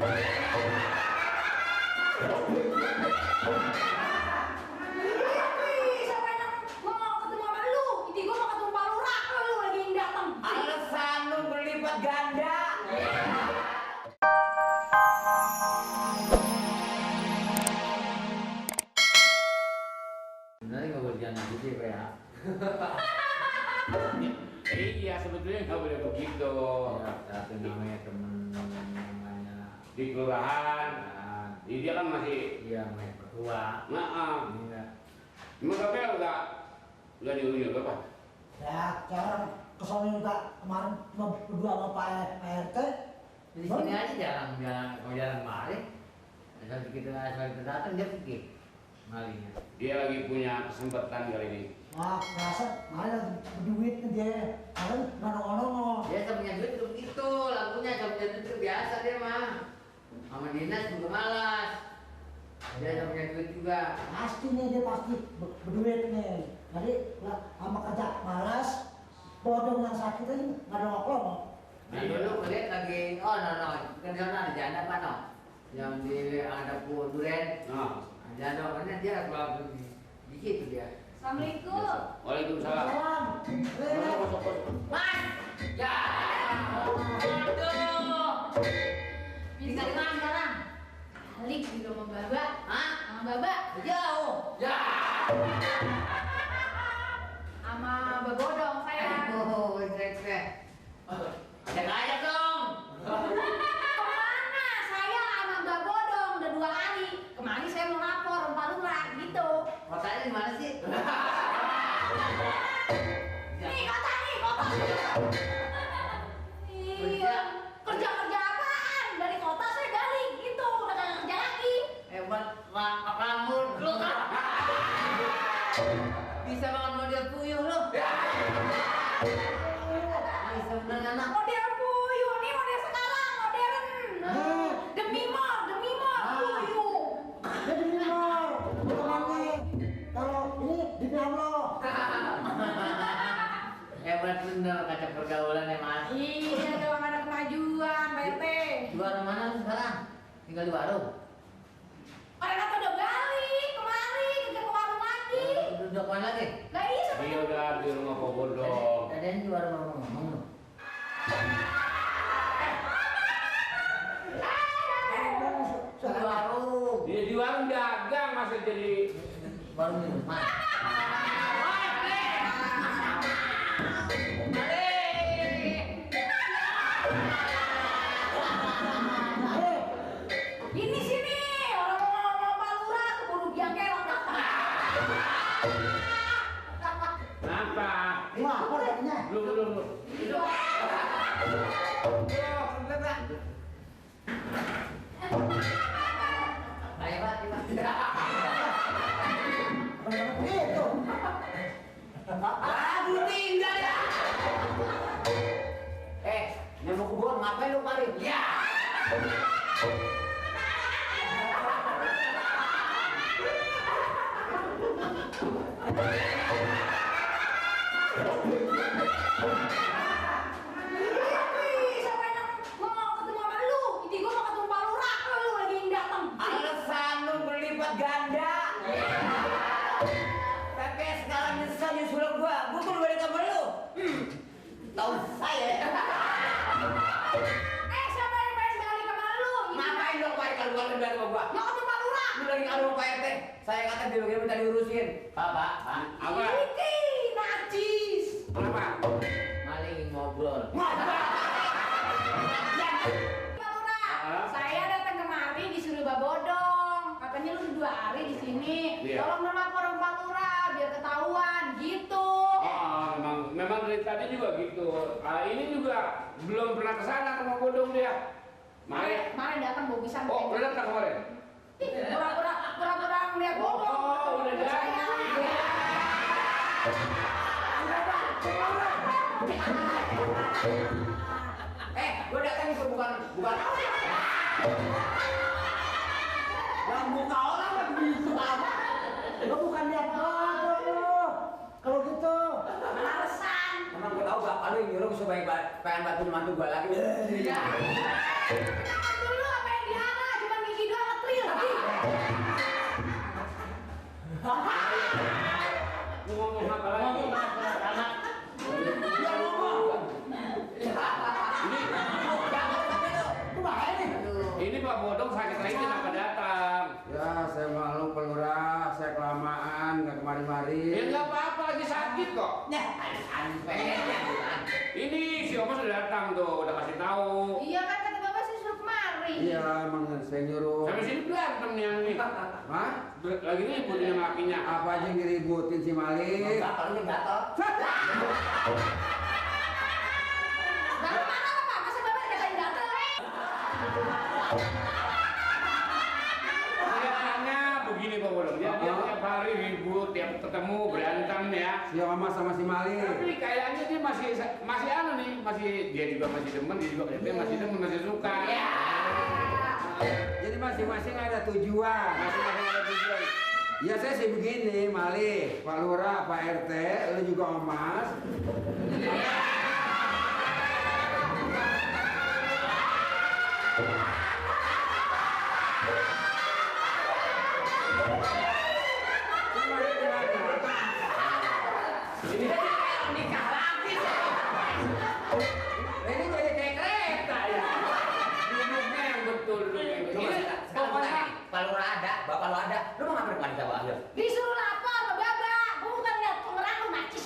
Siapa yang mau ketemu sama lu? Ini gua mau ketemu Pak Lurah, lu lagi yang datang. Alasan lu berlipat ganda. Sebenarnya nggak boleh jalan gitu ya, Pak ya. Iya, sebetulnya nggak boleh begitu. Ya, satu namanya temen namanya Di kelurahan, dia kan masih dia main pertua. maaf. Iya. Emang Gabriel nggak diunyil apa? Ya, kayak orang kesana juga kemarin cuma berdua sama Pak RT. Di sini aja jarang mari. Asal kita datang dia pergi malingnya. Dia lagi punya kesempatan kali ini. Wah, merasa malah lagi berduit nih dia. Kalian nongol-nongol. Dia punya duit tuh begitu, lagunya punya duit itu biasa dia mah. Sama dinas juga malas. Dia punya duit juga. Pasti nih dia pasti berduit nih. Jadi sama kerja malas, bodong yang sakit aja nggak ada ngomong. Nah, dulu ngeliat lagi, kan di sana ada janda apa no? Yang di ada pohon durian. Nah, Janda makanya dia keluar di situ dia. Assalamualaikum. waalaikumsalam. Salam. Mas, ya, aduh, Bisa tinggal di mana sekarang? balik di rumah Baba. Hah? Sama Baba. Jauh. Ya. Sama Bagodong saya. Oh, cek. Ajak dong. Kemana? Saya sama Bagodong udah 2 hari. Kemarin saya mau lapor Pak Lurah gitu. Kotanya di mana sih? Nih kota. Iya. Kerja apaan? Dari kota saya balik gitu. Udah kagak kerja lagi. Hebat, Pak kamu lu kan. Bisa banget model puyuh lu. Bisa bener anak. Model puyuh nih model sekarang modern. Demi mor puyuh. Jadi minor, bukan lagi. Kalau ini di Allah. Hebat bener kaca pergaulan ya Mas. Iya dong ada kemajuan Pak RT. Di warung mana lu sekarang? Tinggal di warung. Orang kata udah balik kemari kerja ke warung lagi. Udah kapan lagi? Lah iya sama Dia udah di rumah Pak Bodong. Ada di warung ngomong lu. Di warung. Dia di warung dagang masa jadi Warung minuman. ini sini orang mau Pak Lurah keburu biang kerok. Kenapa? Wah, apa katanya? Belum. Ayo Pak, Begitu. Aduh tinggal ya. Dia mau kebun ngapain lu kemarin? Ya. Siapa yang mau ketemu sama lu? Ini gua mau ketemu Pak Lurah, lu lagi yang datang. Alasan lu berlipat ganda. Tapi sekarang nyesel nyusul gua tuh balik sama lu. Tahu saya. Siapa yang pengen balik sama lu? Ngapain dong Pak kalau bukan balik sama gua? Mau ketemu Pak Lurah. Lu lagi ngadu Pak RT. Saya kata dia bagaimana minta diurusin. Pak. Apa? Ini najis. Kenapa? Maling ngobrol. Pak Lurah, saya datang kemari disuruh Babodong. Katanya lu 2 hari di sini. Iya. Tolong dong laporan Pak Lurah biar ketahuan gitu. Memang dari tadi juga gitu. Ini juga belum pernah kesana ke Pak Bodong dia. Kemarin datang bawa pisang. Oh, udah datang kemarin. Pura-pura ngeliat bodong. Oh, udah datang. Gua datang itu bukan. Yang buka orang kan gitu apa? Lo bukan lihat bodong lo. Kalau gitu. Alasan. Emang gua tahu bapak lu yang nyuruh supaya pengen bantu mantu gua lagi. Iya. Jangan dulu apa yang dia Nah, sampai bukan. Ini si Omas udah datang tuh, udah kasih tahu. Iya kan kata bapak sih suruh kemari. Iya, emang saya nyuruh. Sampai sini berantem nih yang nih. Hah? Lagi ribut dengan lakinya. Apa aja yang diributin si Malik? Bapak lu gatal. Bapak mana bapak? Masa bapak dikatain gatel? Kelihatannya begini Pak Bodong. Dia tiap hari ribut, tiap ketemu berantem ya. Si Omas sama si Malik. Tapi kayaknya dia masih anu nih, dia juga masih demen, dia juga kayaknya masih demen, masih suka. Jadi masing-masing ada tujuan. Masing-masing ada tujuan. Ya saya sih begini, Malik, Pak Lurah, Pak RT, lu juga Omas. Ini kayak nikah lagi. Ini jadi kayak kereta ya. Duduknya yang betul, duduknya yang betul. Sekarang bukan nih. Pak Lurah ada, bapak lu ada. Lu mau ngapain wanita bapak lu? Disuruh lapor sama bapak. Gua bukan lihat pengerang lu macis.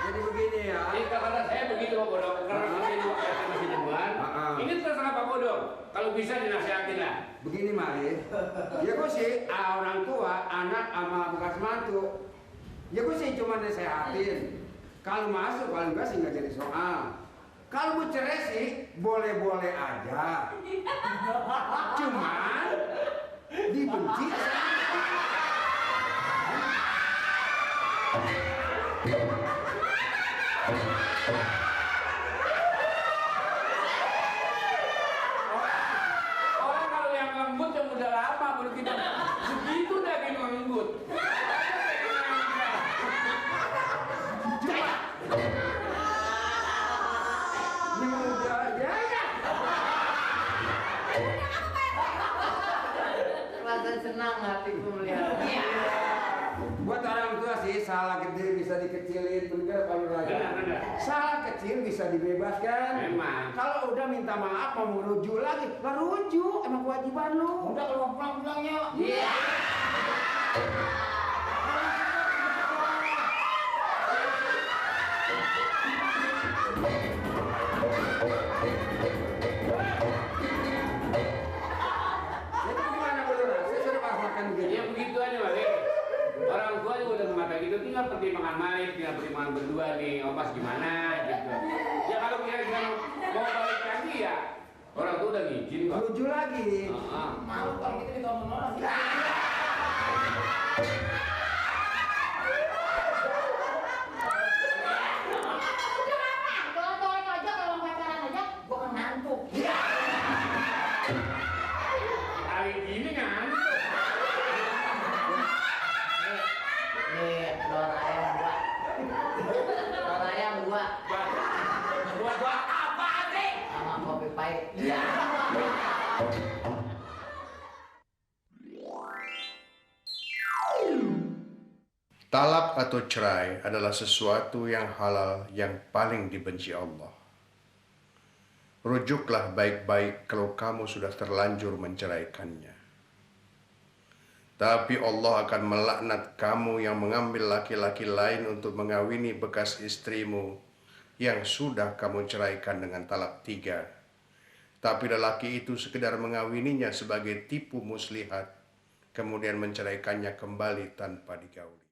Jadi begini ya. Jadi kata saya begitu Pak Bodong, karena saya juga kayaknya masih demen. Ini terserah Pak Bodong, kalau bisa dinasihatin lah. Begini Malik. Ya gue sih orang tua, anak sama bekas mantu. Ya gue sih cuma nasehatin. Kalau masuk, kalau enggak sih nggak jadi soal. Kalau mau cerai sih boleh-boleh aja. Cuman dibenci. Orang kalau yang lembut yang udah lama baru kita segitu daging lembut. Ini udah aja. Rasa senang hatiku melihatnya. Buat orang tua sih salah kecil bisa dikecilin, bener kalau raja. Benar. Salah kecil bisa dibebaskan. Memang. Kalau udah minta maaf mau merujuk lagi, lah rujuk, emang kewajiban lu. Udah kalau mau pulang yuk. Iya. Jadi gimana boleh saya suruh makan begini. Ya begitu aja Malik. Orang tua juga udah mengatakan gitu, tinggal pertimbangan Malik, tinggal pertimbangan berdua nih, Omas gimana gitu. Ya kalau kira-kira mau balik lagi ya, orang tua udah ngizin kok. Rujuk lagi. Malu kalau gitu ditolong orang. Udah apa? Colek-colek aja kalau pacaran aja. Gua kan ngantuk. Hari ini ngantuk. Nih, telur ayam gua. Telur ayam gua. Buat Apa sih? Sama kopi pahit. Iya. Talak atau cerai adalah sesuatu yang halal yang paling dibenci Allah. Rujuklah baik-baik kalau kamu sudah terlanjur menceraikannya. Tapi Allah akan melaknat kamu yang mengambil laki-laki lain untuk mengawini bekas istrimu yang sudah kamu ceraikan dengan talak 3. Tapi lelaki itu sekedar mengawininya sebagai tipu muslihat, kemudian menceraikannya kembali tanpa digauli.